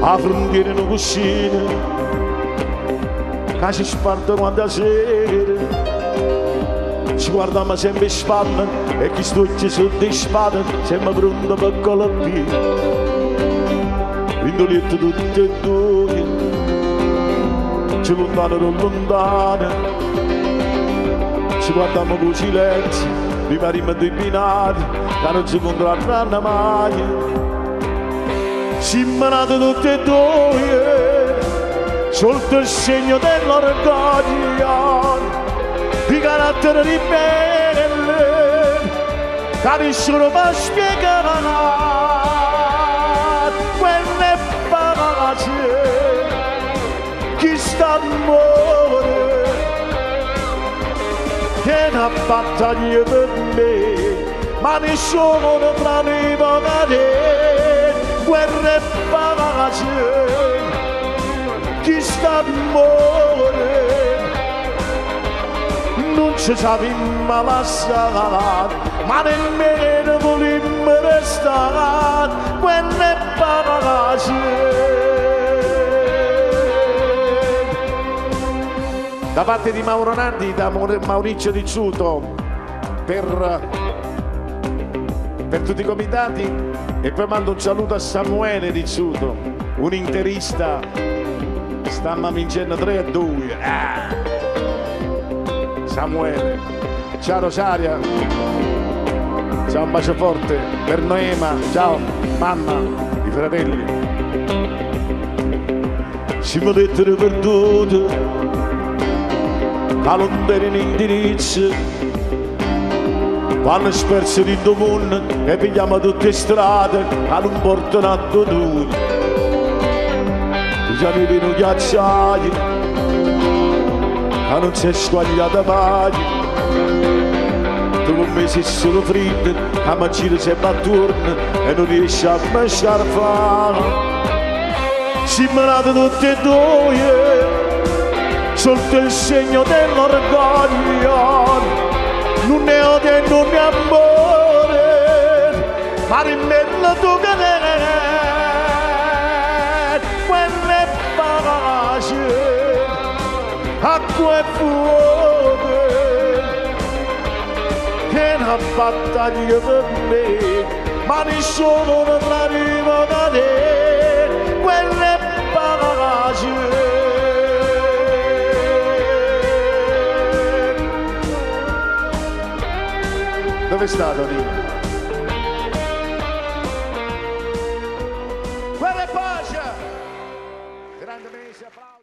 'A fruntiera è nu cuscino ca ce sparte quanta sera ce guardammo sempe 'e spalle e chist'uocchie so' de spade sempe pronte pe colpì. Dint' 'o lietto tutt' 'e ddoje cchiù luntano d' 'o luntano ce guardammo cu 'o silenzio rimanimmo duje binari ca nun se 'ncuntrarranno maje. Simmo nate tutt' 'e ddoje sotto il segno dell'orgoglio di carattere ribelle ca nisciuno po' spiegà Guerra e pace chist'ammore è na battaglia per me ma nisciuno tra nuje po' cadè Guerra e pace chist'ammore nun ce sapimmo lassà ma nemmeno vulimmo restà Guerra e pace. Da parte di Mauro Nardi, da Maurizio Ricciuto, per, per tutti i comitati e poi mando un saluto a Samuele Rizzuto, un interista, stammo vincendo 3-2. Ah. Samuele, ciao Rosaria, ciao un bacio forte per Noema, ciao mamma, i fratelli. Simmo lettere perdute ca nun teneno indirizzo Vanno sperse dint' 'o munno e pigliammo tutt' 'e strade ca nun portano addo nuje. Tu già vivi nu ghiacciaio ca nun s'è squagliato maje. Tu pe me si solo friddo ca m'aggire sempe attuorno e nun riesce a me scarfà. Simmo nate tutt' 'e ddoje sotto il segno dell'orgoglio. Nun è odio e nun è ammore, ma dimmello tu che è. Guerra e pace, acqua e fuoco, è na battaglia per me, ma nisciuno tra nuje po' cadè. Guerra e pace. Dove sta Tonino? Guerra e pace! Grande mese, applausi.